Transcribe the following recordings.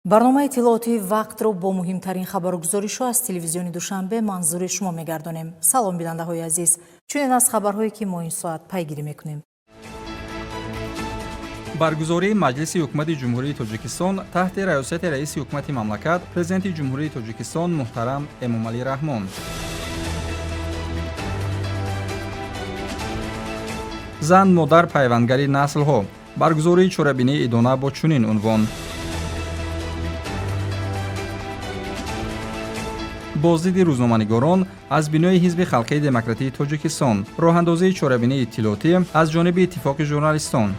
Барномаи иттилоотии вақтро бо муҳимтарин хабару гузоришҳо аз телевизиони Душанбе манзури шумо мегардонем. Салом, бинандаҳои азиз. Чунин аз хабарҳое, ки мо ин соат пайгирӣ мекунем. Баргузории Маҷлиси Ҳукумати Ҷумҳурии Тоҷикистон таҳти раёсати раиси ҳукумати мамлакат, Президенти Ҷумҳурии Тоҷикистон муҳтарам Эмомалӣ Раҳмон. Зан, модар, пайвандгари наслҳо. Баргузории чорабинии идона бо чунин унвон. Боздиди рӯзноманигорон аз бинои Ҳизби халқии демократии Тоҷикистон. Роҳандозии чорабинии иттилоотӣ аз ҷониби Иттифоқи журналистон.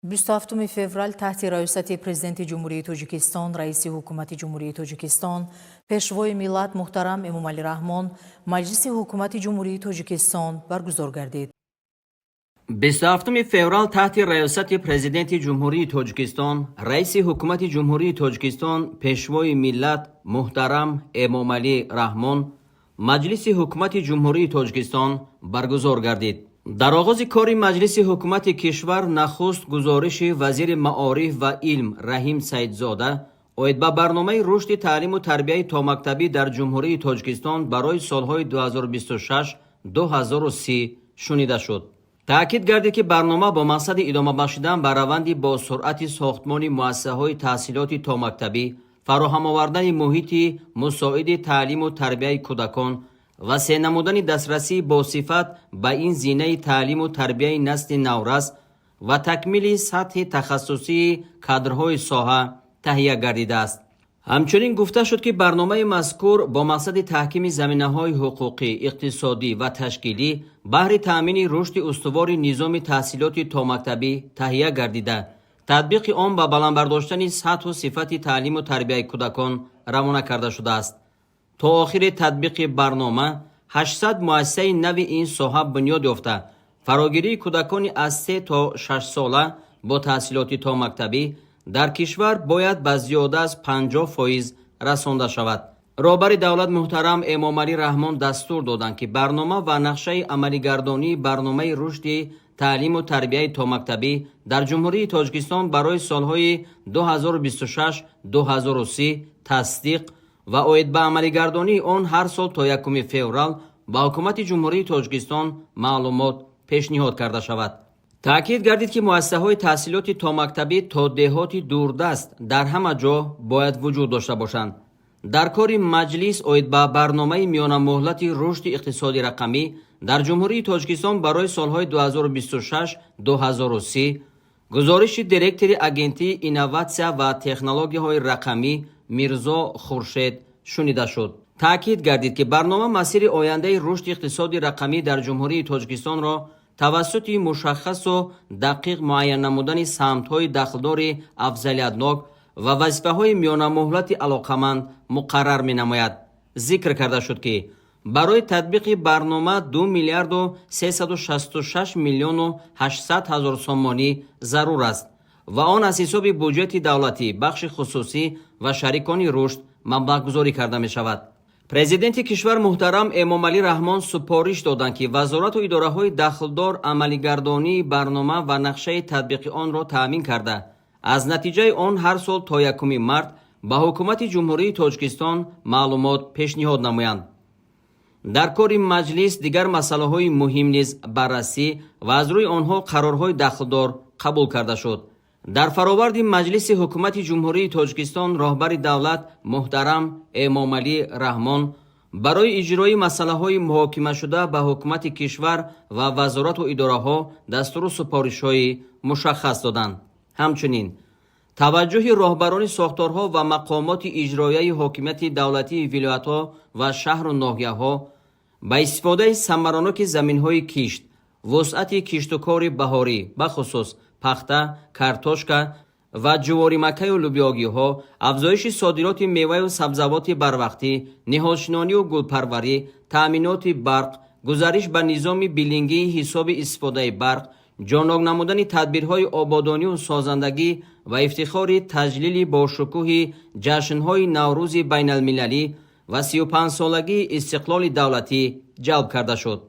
27 феврал таҳти раёсати Президенти Ҷумҳурии Тоҷикистон, раиси Ҳукумати Ҷумҳурии Тоҷикистон, Пешвои миллат муҳтарам Эмомалӣ Раҳмон Маҷлиси Ҳукумати Ҷумҳурии Тоҷикистон баргузор гардид. 27 феврал таҳти раёсати Президенти Ҷумҳурии Тоҷикистон, раиси Ҳукумати Ҷумҳурии Тоҷикистон, Пешвои миллат муҳтарам Эмомалӣ Раҳмон Маҷлиси Ҳукумати Ҷумҳурии Тоҷикистон баргузор гардид. Дар оғози кори Маҷлиси Ҳукумати кишвар нахуст гузориши вазири маориф ва илм Раҳим Саидзода оид ба барномаи рушди таълиму тарбияи томактабӣ дар Ҷумҳурии Тоҷикистон барои солҳои 2026-2030 шунида шуд. Таъкид гардид, ки барнома бо мақсади идома бахшидан ба раванди босуръати сохтмони муассисаҳои таҳсилоти томактабӣ, фароҳам овардани муҳити мусоиди таълиму тарбияи кӯдакон, васеъ намудани дастрасии босифат ба ин зинаи таълиму тарбияи насли наврас ва такмили сатҳи тахассусии кадрҳои соҳа таҳия гардидааст. Ҳамчунин гуфта шуд, ки барномаи мазкур бо мақсади таҳкими заминаҳои ҳуқуқӣ, иқтисодӣ ва ташкилӣ баҳри таъмини рушди устувори низоми таҳсилоти томактабӣ таҳия гардида, татбиқи он ба баланд бардоштани сатҳу сифати таълиму тарбияи кӯдакон равона карда шудааст. То охири татбиқи барнома 800 муассисаи нави ин соҳа бунёд ёфта, фарогирии кӯдакони аз 3 то 6 сола бо таҳсилоти томактабӣ дар кишвар бояд ба зиёда аз 50% расонда шавад. Роҳбари давлат муҳтарам Эмомалӣ Раҳмон дастур доданд, ки барнома ва нақшаи амалигардонии барномаи рушди таълиму тарбияи томактабӣ дар Ҷумҳурии Тоҷикистон барои солҳои 2026-2030 тасдиқ ва оид ба амалигардонии он ҳар сол то 1 феврал ба Ҳукумати Ҷумҳурии Тоҷикистон маълумот пешниҳод карда шавад. Таъкид гардид, ки муассисаҳои таҳсилоти томактабӣ то деҳоти дурдаст дар ҳама ҷо бояд вуҷуд дошта бошанд. Дар кори маҷлис оид ба барномаи миёнамуҳлати рушди иқтисоди рақамӣ дар Ҷумҳурии Тоҷикистон барои солҳои 2026-2030 гузориши директори Агентии инноватсия ва технологияҳои рақамӣ Мирзо Хуршед шунида шуд. Таъкид гардид, ки барнома масири ояндаи рушди иқтисоди рақамӣ дар Ҷумҳурии Тоҷикистонро тавассути мушаххасу дақиқ муайян намудани самтҳои дахлдори афзалиятнок ва вазифаҳои миёнамуҳлати алоқаманд муқаррар менамояд. Зикр карда шуд, ки барои татбиқи барнома 2 миллиарду 366 миллиону 800 ҳазор сомонӣ зарур аст ва он аз ҳисоби буҷети давлатӣ, бахши хусусӣ ва шарикони рушд маблағгузорӣ карда мешавад. Президенти кишвар муҳтарам Эмомалӣ Раҳмон супориш доданд, ки вазорату идораҳои дахлдор амалигардонии барнома ва нақшаи татбиқи онро таъмин карда, аз натиҷаи он ҳар сол то 1 март ба Ҳукумати Ҷумҳурии Тоҷикистон маълумот пешниҳод намоянд. Дар кори маҷлис дигар масъалаҳои муҳим низ баррасӣ ва аз рӯи онҳо қарорҳои дахлдор қабул карда шуд. Дар фароварди Маҷлиси Ҳукумати Ҷумҳурии Тоҷикистон роҳбари давлат муҳтарам Эмомалӣ Раҳмон барои иҷрои масъалаҳои муҳокимашуда ба ҳукумати кишвар ва вазорату идораҳо дастуру супоришҳои мушаххас доданд. Ҳамчунин таваҷҷӯҳи роҳбарони сохторҳо ва мақомоти иҷроияи ҳокимияти давлатии вилоятҳо ва шаҳру ноҳияҳо ба истифодаи самараноки заминҳои кишт, вусъати киштукори баҳорӣ, бахусус пахта, картошка ва ҷуворимакаю лӯбиёгиҳо, афзоиши содироти меваю сабзавоти барвақтӣ, ниҳолшинонию гулпарварӣ, таъминоти барқ, гузариш ба низоми биллингии ҳисоби истифодаи барқ, ҷоннок намудани тадбирҳои ободонию созандагӣ ва ифтихори таҷлили бошукӯҳи ҷашнҳои Наврӯзи байналмилалӣ ва 35-солагии истиқлоли давлатӣ ҷалб карда шуд.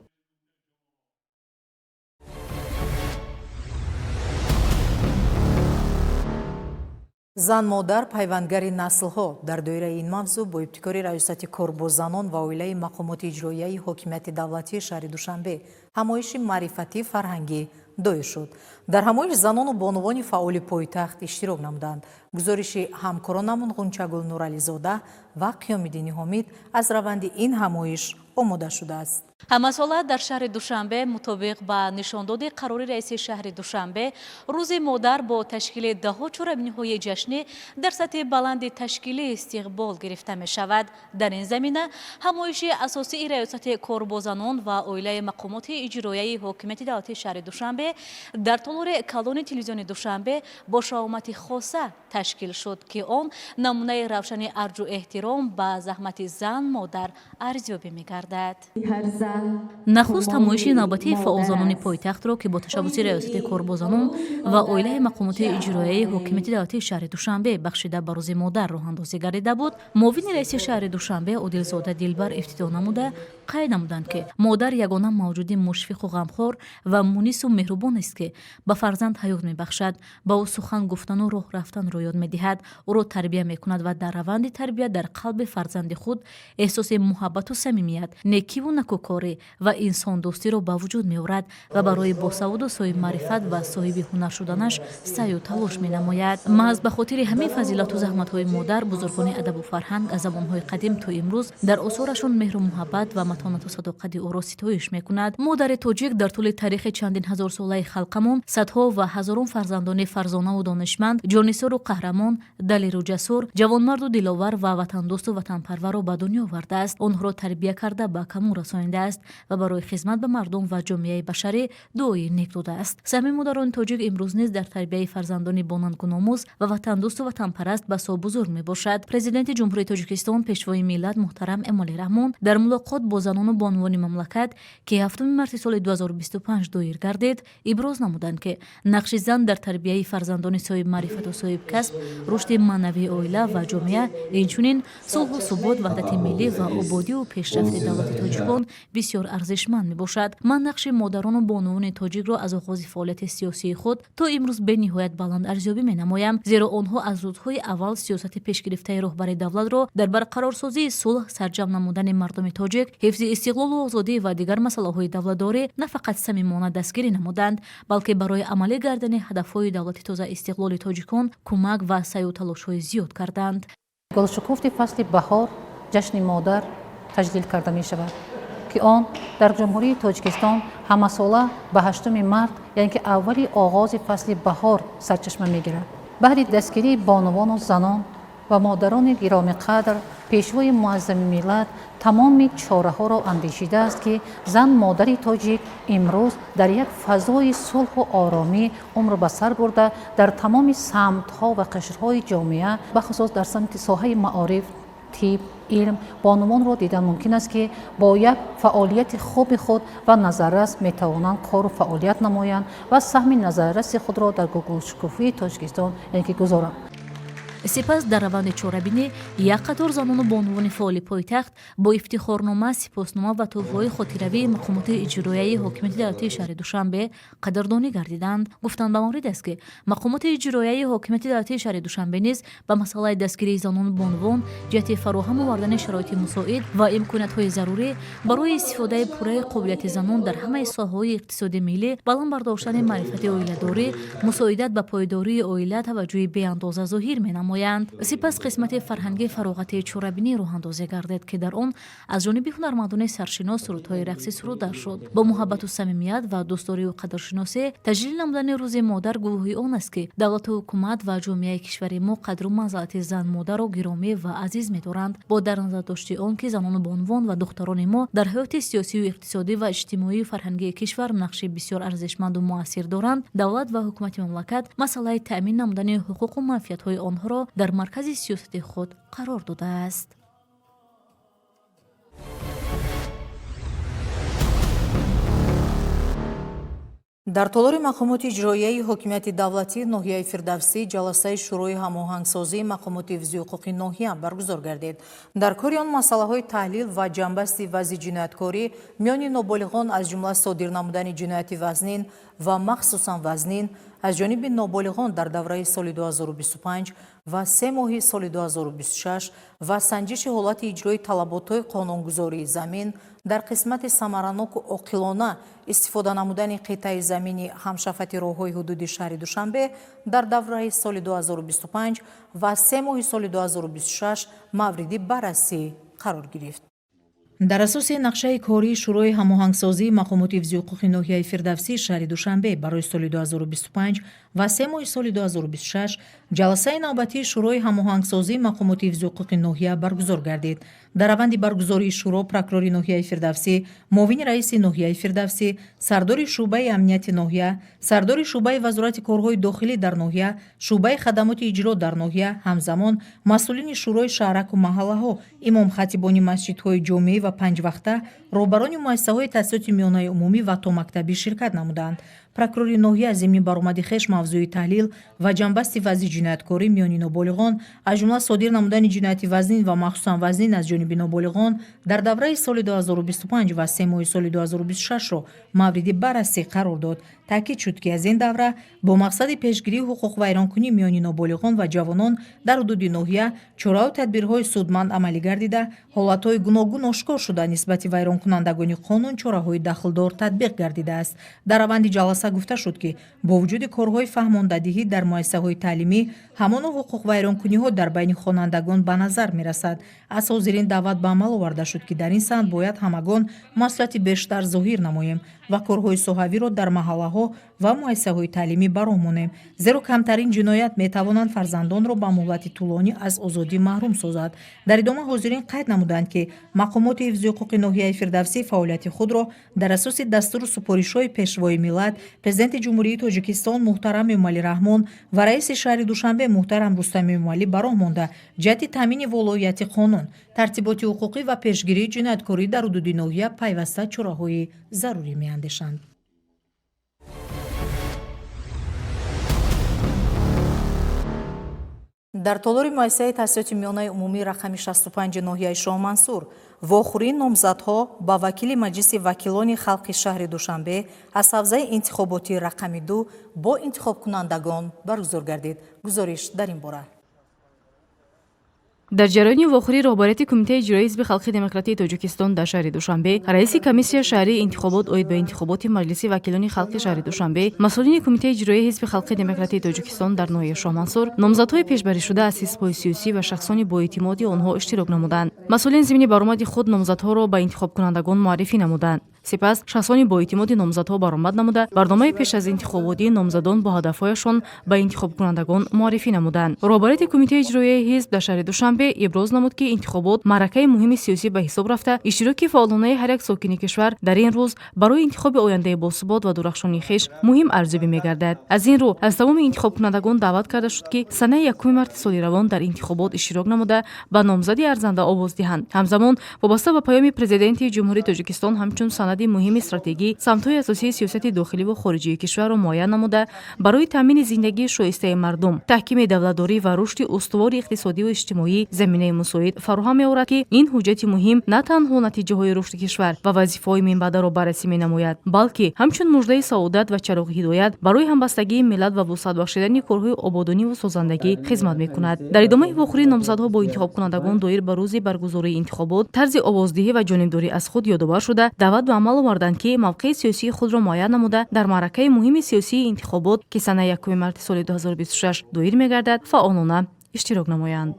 Зан модар пайвандгари наслҳо. Дар доираи ин мавзӯъ бо ибтикори Раёсати кор бо занон ва оилаи мақомоти иҷроияи ҳокимияти давлатии шаҳри Душанбе ҳамоиши маърифатӣ фарҳангӣ доир шуд. Дар ҳамоиш занону бонувони фаъоли пойтахт иштирок намуданд. Гузориши ҳамкоронамон Ғунчагул Нурализода ва Қиёмиддини Ҳомид аз раванди ин ҳамоиш омода шудааст. Ҳамасола дар шаҳри Душанбе мутобиқ ба нишондоди қарори раиси шаҳри Душанбе рӯзи модар бо ташкили даҳҳо чорабиниҳои ҷашнӣ дар сатҳи баланди ташкилӣ истиқбол гирифта мешавад. Дар ин замина ҳамоиши асосии Раёсати кор бо занон ва оилаи мақомоти иҷроияи ҳокимияти давлатии шаҳри Душанбе дар толори калони телевизиони Душанбе бо шаҳомати хоса ташкил шуд, ки он намунаи равшани арҷу эҳтиром ба заҳмати зан модар арзёбӣ мегардад. Нахуст ҳамоиши навбатии фаъолзанони пойтахтро, ки бо ташаббуси Раёсати кор бо занон ва оилаи мақомоти иҷроияи ҳокимияти давлатии шаҳри Душанбе бахшида ба рӯзи модар роҳандозӣ гардида буд, муовини раиси шаҳри Душанбе Одилзода Дилбар ифтитоҳ намуда, қайд намуданд, ки модар ягона мавҷуди мушфиқу ғамхор ва мунису меҳрубон аст, ки ба фарзанд ҳаёт мебахшад, ба ӯ сухан гуфтану роҳ рафтанро ёд медиҳад, ӯро тарбия мекунад ва дар раванди тарбия дар қалби фарзанди худ эҳсоси муҳаббату самимият, некиву накӯкорӣ ва инсондӯстиро ба вуҷуд меорад ва барои босаводу соҳибмаърифат ва соҳиби ҳунар шуданаш саъю талош менамояд. Маҳз ба хотири ҳамин фазилату заҳматҳои модар, бузургони адабу фарҳанг аз замонҳои қадим то имрӯз дар осорашон меҳру муҳаббат ва матонату садоқати ӯро ситоиш мекунад. Модари тоҷик дар тӯли таърихи чандин ҳазорсолаи халқамон садҳо ва ҳазорон фарзандони фарзонаву донишманд, ҷонисору қаҳрамон, далеру ҷасур, ҷавонмарду диловар ва ватандӯсту ватанпарварро ба дунё овардааст, онҳоро тарбия карда ба камол расонидааст ва барои хизмат ба мардум ва ҷомеаи башарӣ дуои нек додааст. Саҳми модарони тоҷик имрӯз низ дар тарбияи фарзандони бонангу номус ва ватандӯсту ватанпараст басо бузург мебошад. Президенти Ҷумҳурии Тоҷикистон, Пешвои миллат муҳтарам Эмомалӣ Раҳмон дар мулоқот бо занону бонувони мамлакат, ки 7 марти соли 2025 доир гардид, иброз намуданд, ки нақши зан дар тарбияи фарзандони соҳибмаърифату соҳибкасб, рушди маънавии оила ва ҷомеа, инчунин сулҳу субот, ваҳдати миллӣ ва ободию пешрафти давлати тоҷикон бисёр арзишманд мебошад. Ман нақши модарону бонувони тоҷикро аз оғози фаъолияти сиёсии худ то имрӯз бениҳоят баланд арзёбӣ менамоям, зеро онҳо аз рӯзҳои аввал сиёсати пешгирифтаи роҳбари давлатро дар барқарорсозии сулҳ, сарҷамъ намудани мардуми тоҷик, ҳифзи истиқлолу озодӣ ва дигар масъалаҳои давлатдорӣ на фақат самимона дастгирӣ намуданд, балки барои амалӣ гардани ҳадафҳои давлати тозаистиқлоли тоҷикон кӯмак ва саъю талошҳои зиёд карданд. Гулшукуфти фасли баҳор ҷашни модар таҷлил карда мешавад, ки он дар Ҷумҳурии Тоҷикистон ҳамасола ба 8 март, яъне ки аввали оғози фасли баҳор сарчашма мегирад. Баҳри дастгирии бонувону занон ва модарони гиромиқадр Пешвои муаззами миллат тамоми чораҳоро андешидааст, ки зан модари тоҷик имрӯз дар як фазои сулҳу оромӣ умр ба сар бурда, дар тамоми самтҳо ва қишрҳои ҷомеа, бахусус дар самти соҳаи маориф, тиб, илм бонувонро дидан мумкин аст, ки бо як фаъолияти хуби худ ва назаррас метавонанд кору фаъолият намоянд ва саҳми назарраси худро дар гулшукуфии Тоҷикистон, яъне ки, гузоранд. Сипас дар раванди чорабинӣ як қатор занону бонувони фаъоли пойтахт бо ифтихорнома, сипоснома ва тӯҳфаҳои хотиравии мақомоти иҷроияи ҳокимияти давлатии шаҳри Душанбе қадрдонӣ гардиданд. Гуфтан ба маврид аст, ки мақомоти иҷроияи ҳокимияти давлатии шаҳри Душанбе низ ба масъалаи дастгирии занону бонувон ҷиҳати фароҳам овардани шароити мусоид ва имкониятҳои зарурӣ барои истифодаи пурраи қобилияти занон дар ҳамаи соҳаҳои иқтисоди миллӣ, баланд бардоштани маърифати оиладорӣ, мусоидат ба пойдории оила таваҷҷӯҳи беандоза зоҳир менамоянд. Сипас қисмати фарҳангии фароғатии чорабинӣ роҳандозӣ гардид, ки дар он аз ҷониби ҳунармандони саршинос сурудҳои рақсӣ суруда шуд. Бо муҳаббату самимият ва дӯстдорию қадршиносӣ таҷлил намудани рӯзи модар гувоҳи он аст, ки давлату ҳукумат ва ҷомеаи кишвари мо қадру манзалати зан модарро гиромӣ ва азиз медоранд. Бо дар назар дошти он, ки занону бонувон ва духтарони мо дар ҳаёти сиёсию иқтисодӣ ва иҷтимоию фарҳангии кишвар нақши бисёр арзишманду муассир доранд, давлат ва ҳукумати мамлакат масъалаи таъмин намудани ҳуқуқу манфиатҳои онҳоро дар маркази сиёсати худ қарор додааст. Дар толори мақомоти иҷроияи ҳокимияти давлатии ноҳияи Фирдавсӣ ҷаласаи Шӯрои ҳамоҳангсозии мақомоти ҳифзи ҳуқуқи ноҳия баргузор гардид. Дар кори он масъалаҳои таҳлил ва ҷамъбасти вазъи ҷинояткорӣ миёни ноболиғон, аз ҷумла содир намудани ҷинояти вазнин ва махсусан вазнин, аз ҷониби ноболиғон дар давраи соли 2025 ва се моҳи соли 2026 ва санҷиши ҳолати иҷрои талаботҳои қонунгузории замин дар қисмати самараноку оқилона истифода намудани қитъаи замини ҳамшафати роҳҳои ҳудуди шаҳри Душанбе дар давраи соли 2025 ва се моҳи соли 2026 мавриди баррасӣ қарор гирифт. Дар асоси нақшаи кории Шӯрои ҳамоҳангсозии мақомоти ҳифзи ҳуқуқи ноҳияи Фирдавсии шаҳри Душанбе барои соли 2025 ва се моҳи соли 2026 ҷаласаи навбатии Шӯрои ҳамоҳангсозии мақомоти ҳифзи ҳуқуқи ноҳия баргузор гардид. Дар раванди баргузории шӯро прокурори ноҳияи Фирдавсӣ, муовини раиси ноҳияи Фирдавсӣ, сардори шӯъбаи амнияти ноҳия, сардори шӯъбаи Вазорати корҳои дохилӣ дар ноҳия, шӯъбаи хадамоти иҷро дар ноҳия, ҳамзамон масъулини шӯрои шаҳраку маҳаллаҳо, имомхатибони масҷидҳои ҷомеӣ ва панҷвақта, роҳбарони муассисаҳои таҳсилоти миёнаи умумӣ ва томактабӣ ширкат намуданд. Прокурори ноҳия зимни баромади хеш мавзӯи таҳлил ва ҷамъбасти вазъи ҷинояткорӣ миёни ноболиғон, аз ҷумла содир намудани ҷинояти вазнин ва махсусан вазнин аз ҷониби ноболиғон дар давраи соли 2025 ва се моҳи соли 2026-ро мавриди баррасӣ қарор дод. Таъкид шуд, ки аз ин давра бо мақсади пешгирии ҳуқуқвайронкунӣ миёни ноболиғон ва ҷавонон дар ҳудуди ноҳия чораҳу тадбирҳои судманд амалӣ гардида, ҳолатҳои гуногун ошкор шуда, нисбати вайронкунандагони қонун чораҳои дахлдор татбиқ гардидааст. Дар раванди ҷаласа гуфта шуд, ки бо вуҷуди корҳои фаҳмондадиҳӣ дар муассисаҳои таълимӣ, ҳамоно ҳуқуқвайронкуниҳо дар байни хонандагон ба назар мерасад. Аз ҳозирин даъват ба амал оварда шуд, ки дар ин самт бояд ҳамагон масъулияти бештар зоҳир намоем ва корҳои соҳавиро дар маҳаллаҳо ва муассисаҳои таълимӣ ба роҳ монем, зеро камтарин ҷиноят метавонанд фарзандонро ба муҳлати тӯлонӣ аз озодӣ маҳрум созад. Дар идома ҳозирин қайд намуданд, ки мақомоти ҳифзи ҳуқуқи ноҳияи Фирдавсӣ фаъолияти худро дар асоси дастуру супоришҳои Пешвои миллат, Президенти Ҷумҳурии Тоҷикистон муҳтарам Эмомалӣ Раҳмон ва раиси шаҳри Душанбе муҳтарам Рустам Эмомалӣ ба роҳ монда, ҷиҳати таъмини волоияти қонун, тартиботи ҳуқуқӣ ва пешгирии ҷинояткорӣ дар ҳудуди ноҳия пайваста чораҳои зарурӣ меандешанд. Дар толори муассисаи таҳсилоти миёнаи умумӣ рақами 65 ноҳияи Шоҳмансур вохӯрии номзадҳо ба вакили Маҷлиси вакилони халқи шаҳри Душанбе аз ҳавзаи интихоботии рақами 2 бо интихобкунандагон баргузор гардид. Гузориш дар ин бора. Дар ҷараёни вохӯрӣ роҳбарияти Кумитаи иҷроии Ҳизби халқи демократии Тоҷикистон дар шаҳри Душанбе, раиси комиссия шаҳрии интихобот оид ба интихоботи Маҷлиси вакилони халқи шаҳри Душанбе, масъулини Кумитаи иҷроии Ҳизби халқи демократии Тоҷикистон дар ноҳияи Шоҳмансур, номзадҳои пешбаришуда аз ҳизбҳои сиёсӣ ва шахсони боэътимоди онҳо иштирок намуданд. Масъулин зимни баромади худ номзадҳоро ба интихобкунандагон муаррифӣ намуданд. Сипас шахсони боэътимоди номзадҳо баромад намуда, барномаи пеш аз интихоботии номзадон бо ҳадафҳояшон ба интихобкунандагон муаррифӣ намуданд. Роҳбарияти Кумитаи иҷроияи ҳизб дар шаҳри Душанбе иброз намуд, ки интихобот маъракаи муҳими сиёсӣ ба ҳисоб рафта, иштироки фаъолонаи ҳар як сокини кишвар дар ин рӯз барои интихоби ояндаи босубот ва дурахшони хеш муҳим арзёбӣ мегардад. Аз ин рӯ аз тамоми интихобкунандагон даъват карда шуд, ки санаи 1 марти соли равон дар интихобот иштирок намуда, ба номзади арзанда овоз диҳанд. Ҳамзамон вобаста ба паёми Президенти Ҷумҳурии Тоҷикистон ҳамчун санади муҳими стратегӣ самтҳои асосии сиёсати дохиливу хориҷии кишварро муайян намуда, барои таъмини зиндагии шоистаи мардум, таҳкими давлатдорӣ ва рушди устувори иқтисодиву иҷтимоӣ заминаи мусоид фароҳам меорад, ки ин ҳуҷҷати муҳим на танҳо натиҷаҳои рушди кишвар ва вазифаҳои минбаъдаро баррасӣ менамояд, балки ҳамчун муждаи саодат ва чароғи ҳидоят барои ҳамбастагии миллат ва вусъат бахшидани корҳои ободониву созандагӣ хизмат мекунад. Дар идомаи вохӯрӣ номзадҳо бо интихобкунандагон доир ба рӯзи баргузории интихобот, тарзи овоздиҳӣ ва ҷонибдорӣ аз худ ёдовар шуда, даъват ба амал оварданд, ки мавқеи сиёсии худро муайян намуда, дар маъракаи муҳими сиёсии интихобот, ки санаи 1 марти соли 2026 доир мегардад, фаъолона иштирок намоянд.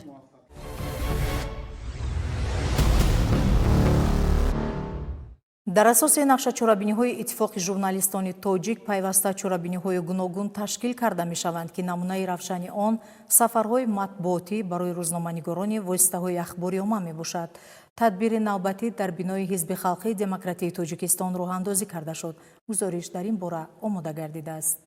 Дар асоси нақша чорабиниҳои Иттифоқи журналистони тоҷик пайваста чорабиниҳои гуногун ташкил карда мешаванд, ки намунаи равшани он сафарҳои матбуотӣ барои рӯзноманигорони воситаҳои ахбори омма мебошад. Тадбири навбатӣ дар бинои Ҳизби халқии демократии Тоҷикистон роҳандозӣ карда шуд. Гузориш дар ин бора омода гардидааст.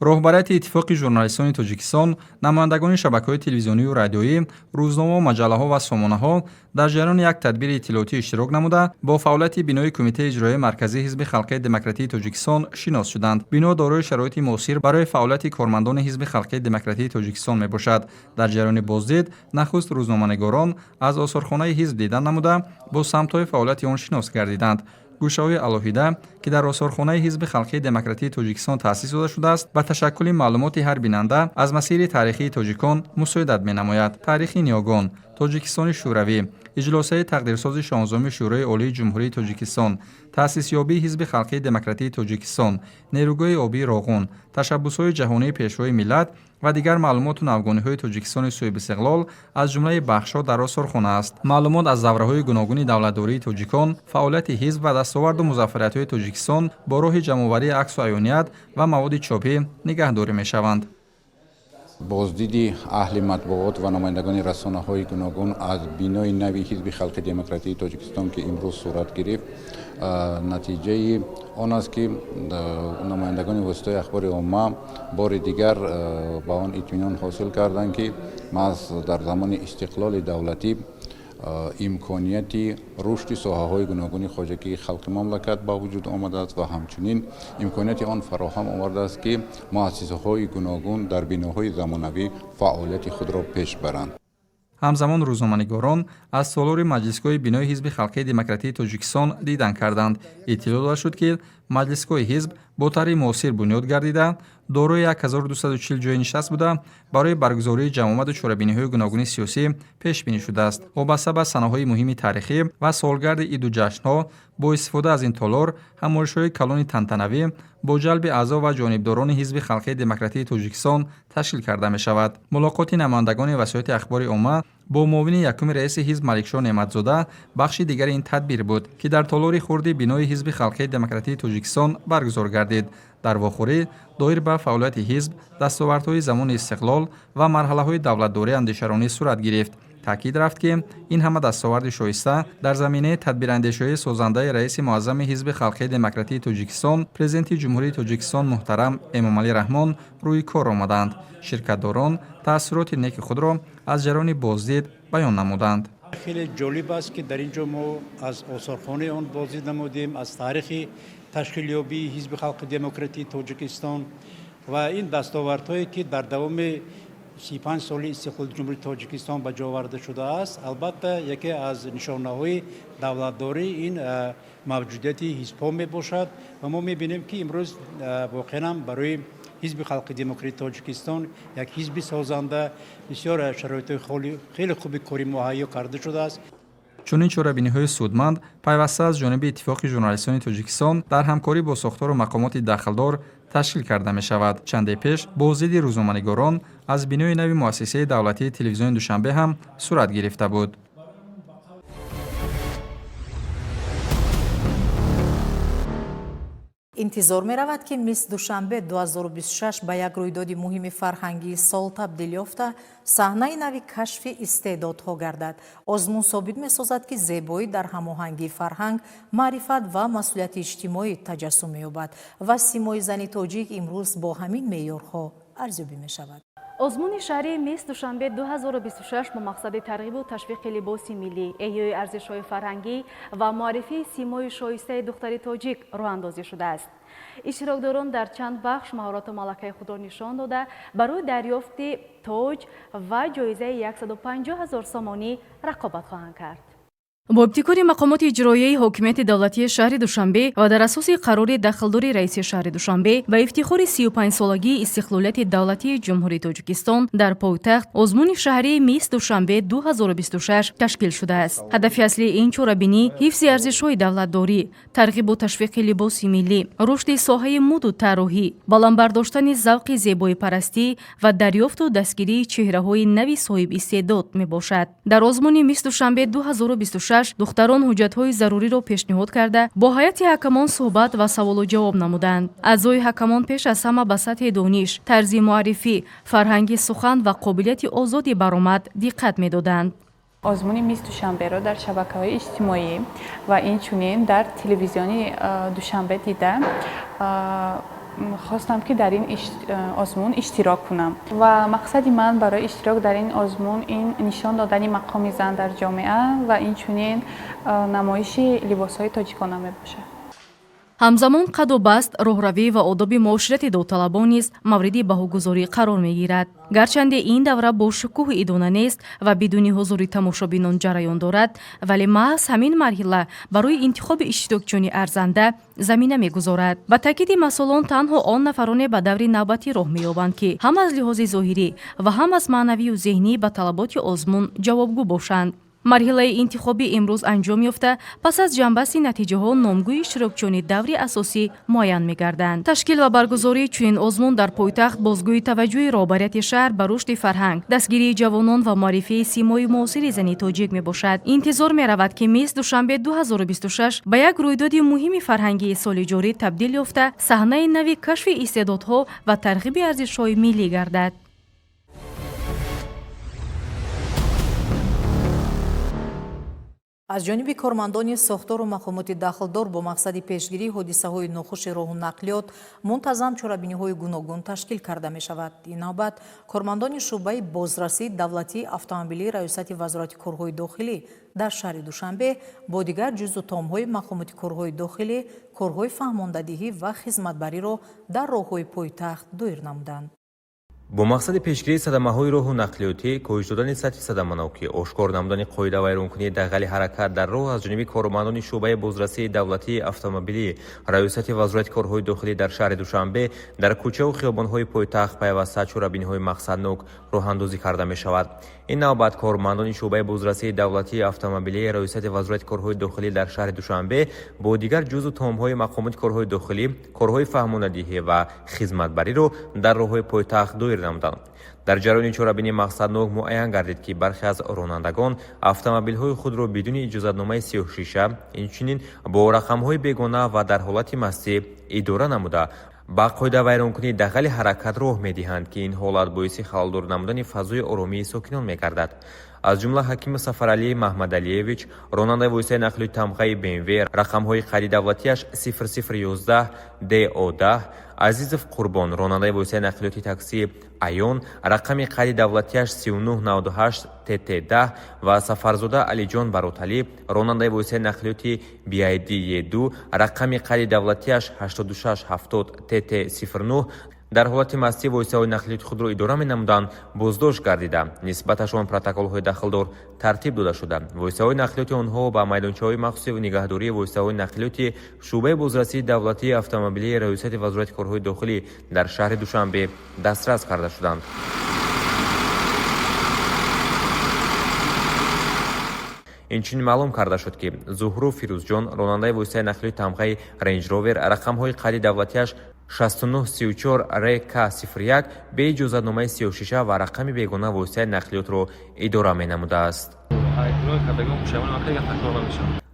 Роҳбарияти Иттифоқи журналистони Тоҷикистон, намояндагони шабакаҳои телевизионию радиоӣ, рӯзномао, маҷаллаҳо ва сомонаҳо дар ҷараёни як тадбири иттилоотӣ иштирок намуда, бо фаъолияти бинои Кумитаи иҷроияи марказии Ҳизби халқии демократии Тоҷикистон шинос шуданд. Бино дорои шароити муосир барои фаъолияти кормандони Ҳизби халқии демократии Тоҷикистон мебошад. Дар ҷараёни боздид нахуст рӯзноманигорон аз осорхонаи ҳизб дидан намуда, бо самтҳои фаъолияти он шинос гардиданд. Гӯшаҳои алоҳида, ки дар осорхонаи Ҳизби халқии демократии Тоҷикистон таъсис дода шудааст, ба ташаккули маълумоти ҳар бинанда аз масири таърихии тоҷикон мусоидат менамояд. Таърихи ниёгон, Тоҷикистони Шӯравӣ, иҷлосияи тақдирсози 16-уми Шӯрои Олии Ҷумҳурии Тоҷикистон, таъсисёбии Ҳизби халқии демократии Тоҷикистон, нерӯгоҳи обии Роғун, ташаббусҳои ҷаҳонии Пешвои миллат ва дигар маълумоту навгониҳои Тоҷикистони соҳибистиқлол аз ҷумлаи бахшҳо дар осорхона аст. Маълумот аз давраҳои гуногуни давлатдории тоҷикон, фаъолияти ҳизб ва дастоварду музаффариятҳои Тоҷикистон бо роҳи ҷамъоварии аксу аёният ва маводи чопӣ нигаҳдорӣ мешаванд. Боздиди аҳли матбуот ва намояндагони расонаҳои гуногун аз бинои нави Ҳизби халқи демократии Тоҷикистон, ки имрӯз сурат гирифт, натиҷаи он аст, ки намояндагони воситаи ахбори омма бори дигар ба он итминон ҳосил карданд, ки маҳз дар замони истиқлоли давлатӣ имконияти рушди соҳаҳои гуногуни хоҷагии халқи мамлакат ба вуҷуд омадааст ва ҳамчунин имконияти он фароҳам овардааст, ки муассисаҳои гуногун дар биноҳои замонавӣ фаъолияти худро пеш баранд. Ҳамзамон рӯзноманигорон аз толори маҷлисгоҳи бинои Ҳизби халқии демократии Тоҷикистон дидан карданд. Иттилоъ дода шуд, ки маҷлисгоҳи ҳизб бо тарҳи муосир бунёд гардида, дорои 1240 ҷойи нишаст буда, барои баргузории ҷамъомаду чорабиниҳои гуногуни сиёсӣ пешбинӣ шудааст. Вобаста ба санаҳои муҳими таърихӣ ва солгарди иду ҷашнҳо бо истифода аз ин толор ҳамоишҳои калони тантанавӣ бо ҷалби аъзо ва ҷонибдорони Ҳизби халқии демократии Тоҷикистон ташкил карда мешавад. Мулоқоти намояндагони васоити ахбори омма бо муовини якуми раиси ҳизб Маликшоҳ Неъматзода бахши дигари ин тадбир буд, ки дар толори хурди бинои Ҳизби халқии демократии Тоҷикистон баргузор гардид. Дар вохӯрӣ доир ба фаъолияти ҳизб, дастовардҳои замони истиқлол ва марҳалаҳои давлатдорӣ андешаронӣ сурат гирифт. Таъкид рафт, ки ин ҳама дастоварди шоиста дар заминаи тадбирандешиҳои созандаи раиси муаззами Ҳизби халқии демократии Тоҷикистон, Президенти Ҷумҳурии Тоҷикистон муҳтарам Эмомалӣ Раҳмон рӯи кор омаданд. Ширкатдорон таассуроти неки худро аз ҷараёни боздид баён намуданд. Хеле ҷолиб аст, ки дар ин ҷо мо аз осорхонаи он боздид намудем, аз таърихи ташкилёбии Ҳизби халқи демократии Тоҷикистон ва ин дастовардҳое, ки дар давоми 35 соли истиқлоли Ҷумҳурии Тоҷикистон ба ҷо оварда шудааст. Албатта, яке аз нишонаҳои давлатдорӣ ин мавҷудияти ҳизбҳо мебошад ва мо мебинем, ки имрӯз воқеан ҳам барои Ҳизби халқи демократии Тоҷикистон, як ҳизби созанда, бисёр шароитҳои хеле хуби корӣ муҳайё карда шудааст. Чунин чорабиниҳои судманд пайваста аз ҷониби Иттифоқи журналистони Тоҷикистон дар ҳамкорӣ бо сохтору мақомоти дахлдор ташкил карда мешавад. Чанде пеш боздиди рӯзноманигорон аз бинои нави муассисаи давлатии телевизиони Душанбе ҳам сурат гирифта буд. Интизор меравад, ки Мисс Душанбе 2026 ба як рӯйдоди муҳими фарҳангии сол табдил ёфта, саҳнаи нави кашфи истеъдодҳо гардад. Озмун собит месозад, ки зебоӣ дар ҳамоҳангии фарҳанг, маърифат ва масъулияти иҷтимоӣ таҷассум меёбад ва симои зани тоҷик имрӯз бо ҳамин меъёрҳо арзёбӣ мешавад. Озмуни шаҳрии Мисс Душанбе 2026 бо мақсади тарғибу ташвиқи либоси миллӣ, эҳёи арзишҳои фарҳангӣ ва муаррифии симои шоистаи духтари тоҷик роҳандозӣ шудааст. Иштирокдорон дар чанд бахш маҳорату малакаи худро нишон дода, барои дарёфти тоҷ ва ҷоизаи 150 ҳазор сомонӣ рақобат хоҳанд кард. Бо ибтикори мақомоти иҷроияи ҳокимияти давлатии шаҳри Душанбе ва дар асоси қарори дахлдори раиси шаҳри Душанбе ба ифтихори 35-солагии истиқлолияти давлатии Ҷумҳурии Тоҷикистон дар пойтахт озмуни шаҳрии Мисс Душанбе 2026 ташкил шудааст. Ҳадафи аслии ин чорабинӣ ҳифзи арзишҳои давлатдорӣ, тарғибу ташвиқи либоси миллӣ, рушди соҳаи муду тарроҳӣ, баланд бардоштани завқи зебоипарастӣ ва дарёфту дастгирии чеҳраҳои нави соҳибистеъдод мебошад. Дар озмуни Мисс Душанбе 2026 духтарон ҳуҷҷатҳои заруриро пешниҳод карда, бо ҳайати ҳакамон суҳбат ва саволу ҷавоб намуданд. Аъзои ҳакамон пеш аз ҳама ба сатҳи дониш, тарзи муаррифӣ, фарҳанги сухан ва қобилияти озоди баромад диққат медоданд. Озмуни Мисс Душанберо дар шабакаҳои иҷтимоӣ ва инчунин дар телевизиони Душанбе дида, хостам, ки дар ин озмун иштирок кунам ва мақсади ман барои иштирок дар ин озмун ин нишон додани мақоми зан дар ҷомеа ва инчунин намоиши либосҳои тоҷикона мебошад. Ҳамзамон қаду баст, роҳравӣ ва одоби муоширати довталабон низ мавриди баҳогузорӣ қарор мегирад. Гарчанде ин давра бо шукӯҳи идона нест ва бидуни ҳузури тамошобинон ҷараён дорад, вале маҳз ҳамин марҳила барои интихоби иштирокчиёни арзанда замина мегузорад. Ба таъкиди масъулон, танҳо он нафароне ба даври навбатӣ роҳ меёбанд, ки ҳам аз лиҳози зоҳирӣ ва ҳам аз маънавию зеҳнӣ ба талаботи озмун ҷавобгӯ бошанд. Марҳилаи интихобӣ имрӯз анҷом ёфта, пас аз ҷамъбасти натиҷаҳо номгӯи иштирокчиёни даври асосӣ муайян мегарданд. Ташкил ва баргузории чунин озмун дар пойтахт бозгӯи таваҷҷӯҳи роҳбарияти шаҳр ба рушди фарҳанг, дастгирии ҷавонон ва муаррифии симои муосири зани тоҷик мебошад. Интизор меравад, ки Мисс Душанбе 2026 ба як рӯйдоди муҳими фарҳангии соли ҷорӣ табдил ёфта, саҳнаи нави кашфи истеъдодҳо ва тарғиби арзишҳои миллӣ гардад. Аз ҷониби кормандони сохтору мақомоти дахлдор бо мақсади пешгирии ҳодисаҳои нохуши роҳу нақлиёт мунтазам чорабиниҳои гуногун ташкил карда мешавад. Ин навбат кормандони шӯъбаи бозрасии давлатии автомобилии Раёсати Вазорати корҳои дохилӣ дар шаҳри Душанбе бо дигар ҷузъу томҳои мақомоти корҳои дохилӣ корҳои фаҳмондадиҳӣ ва хизматбариро дар роҳҳои пойтахт доир намуданд. Бо мақсади пешгирии садамаҳои роҳу нақлиётӣ, коҳиш додани сатҳи садаманокӣ, ошкор намудани қоидавайронкунии дағали ҳаракат дар роҳ аз ҷониби кормандони шӯъбаи бозрасии давлатии автомобилии Раёсати Вазорати корҳои дохилӣ дар шаҳри Душанбе дар кӯчаву хиёбонҳои пойтахт пайваста чорабиниҳои мақсаднок роҳандозӣ карда мешавад. Ин навбат кормандони шӯъбаи бозрасии давлатии автомобилии Раёсати Вазорати корҳои дохилӣ дар шаҳри Душанбе бо дигар ҷузъу томҳои мақомоти корҳои дохилӣ корҳои фаҳмонадиҳӣ ва хизматбариро дар роҳҳои пойтахт доир намуданд. Дар ҷараёни чорабинии мақсаднок муайян гардид, ки бархе аз ронандагон автомобилҳои худро бидуни иҷозатномаи сиёҳшиша, инчунин бо рақамҳои бегона ва дар ҳолати мастӣ идора намуда, ба қоидавайронкунии дағали ҳаракат роҳ медиҳанд, ки ин ҳолат боиси халалдор намудани фазои оромии сокинон мегардад. Аз ҷумла Ҳакимов Сафаралӣ Маҳмадалиевич, ронандаи воситаи нақлиёти тамғаи БМВ, рақамҳои қайди давлатиаш 0011 ДО10, Азизов Қурбон, ронандаи воситаи нақлиёти такси Айон, рақами қайди давлатиаш 3998 ТТ10 ва Сафарзода Алиҷон Бароталӣ, ронандаи воситаи нақлиёти BID Е2, рақами қайди давлатиаш 8670 ТТ09 дар ҳолати мастӣ воситаҳои нақлиёти худро идора менамуданд, боздошт гардида, нисбаташон протоколҳои дахлдор тартиб дода шуда, воситаҳои нақлиёти онҳо ба майдончаҳои махсуси нигаҳдории воситаҳои нақлиёти шӯъбаи бозрасии давлатии автомобилии Раёсати Вазорати корҳои дохилӣ дар шаҳри Душанбе дастрас карда шуданд. Инчунин маълум карда шуд, ки Зуҳру Фирӯзҷон, ронандаи воситаи нақлиёти тамғаи Рейндж Ровер, рақамҳои қайди давлатиаш 6934 РК01, бе иҷозатномаи сиёҳшиша ва рақами бегона воситаи нақлиётро идора менамудааст.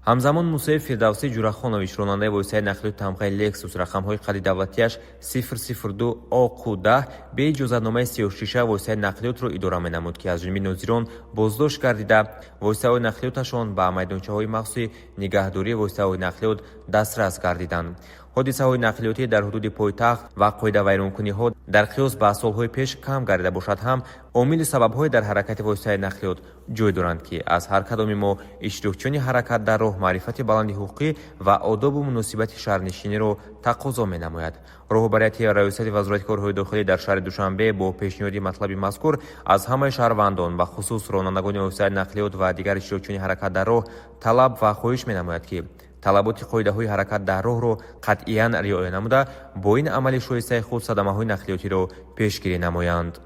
Ҳамзамон Мусоев Фирдавсӣ Ҷурахонович, ронандаи воситаи нақлиёти тамғаи Лексус, рақамҳои қайди давлатиаш 002 ОҚ10, бе иҷозатномаи сиёҳшиша воситаи нақлиётро идора менамуд, ки аз ҷониби нозирон боздошт гардида, воситаҳои нақлиёташон ба майдончаҳои махсуси нигаҳдории воситаҳои нақлиёт дастрас гардиданд. Ҳодисаҳои нақлиётӣ дар ҳудуди пойтахт ва қоидавайронкуниҳо дар қиёс ба солҳои пеш кам гардида бошад ҳам, омилу сабабҳое дар ҳаракати воситаи нақлиёт ҷой доранд, ки аз ҳар кадоми мо иштирокчиёни ҳаракат дар роҳ маърифати баланди ҳуқуқӣ ва одобу муносибати шаҳрнишиниро тақозо менамояд. Роҳбарияти Раёсати Вазорати корҳои дохилӣ дар шаҳри Душанбе бо пешниҳоди матлаби мазкур аз ҳамаи шаҳрвандон, ба хусус ронандагони воситаи нақлиёт ва дигар иштирокчиёни ҳаракат дар роҳ талаб ва хоҳиш менамояд, ки талаботи қоидаҳои ҳаракат дар роҳро қатъиян риоя намуда, бо ин амали шоистаи худ садамаҳои нақлиётиро пешгирӣ намоянд.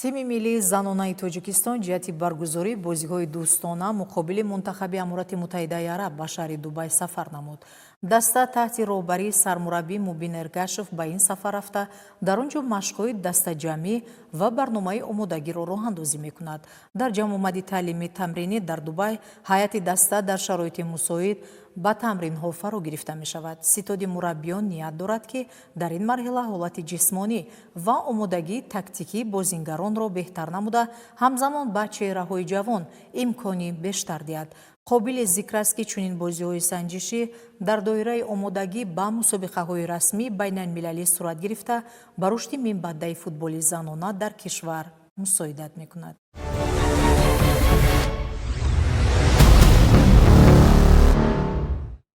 Тими миллии занонаи Тоҷикистон ҷиҳати баргузории бозиҳои дӯстона муқобили мунтахаби Аморати Муттаҳидаи Араб ба шаҳри Дубай сафар намуд. Даста таҳти роҳбарии сармураббӣ Мубин Эргашев ба ин сафар рафта, дар он ҷо машқҳои дастаҷамъӣ ва барномаи омодагиро роҳандозӣ мекунад. Дар ҷамъомади таълими тамринӣ дар Дубай ҳайати даста дар шароити мусоид ба тамринҳо фаро гирифта мешавад. Ситоди мураббиён ният дорад, ки дар ин марҳила ҳолати ҷисмонӣ ва омодагии тактикии бозингаронро беҳтар намуда, ҳамзамон ба чеҳраҳои ҷавон имкони бештар диҳад. Қобили зикр аст, ки чунин бозиҳои санҷишӣ дар доираи омодагӣ ба мусобиқаҳои расмии байналмилалӣ сурат гирифта, ба рушди минбаъдаи футболи занона дар кишвар мусоидат мекунад.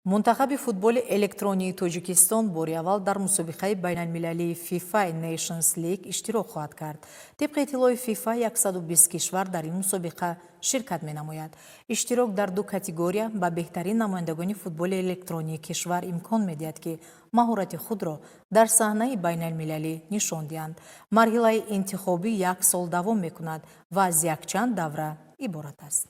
Мунтахаби футболи электронии Тоҷикистон бори аввал дар мусобиқаи байналмилалии FIFA Nations League иштирок хоҳад кард. Тибқи иттилои FIFA, 120 кишвар дар ин мусобиқа ширкат менамояд. Иштирок дар ду категория ба беҳтарин намояндагони футболи электронии кишвар имкон медиҳад, ки маҳорати худро дар саҳнаи байналмилалӣ нишон диҳанд. Марҳилаи интихобӣ як сол давом мекунад ва аз якчанд давра иборат аст.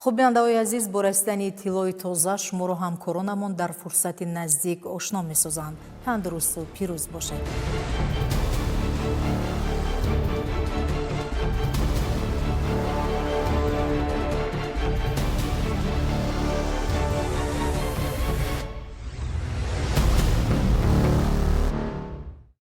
Хуб, бинандаҳои азиз, бо расидани иттилои тоза шуморо ҳамкоронамон дар фурсати наздик ошно месозанд. Тандурусту пирӯз бошед.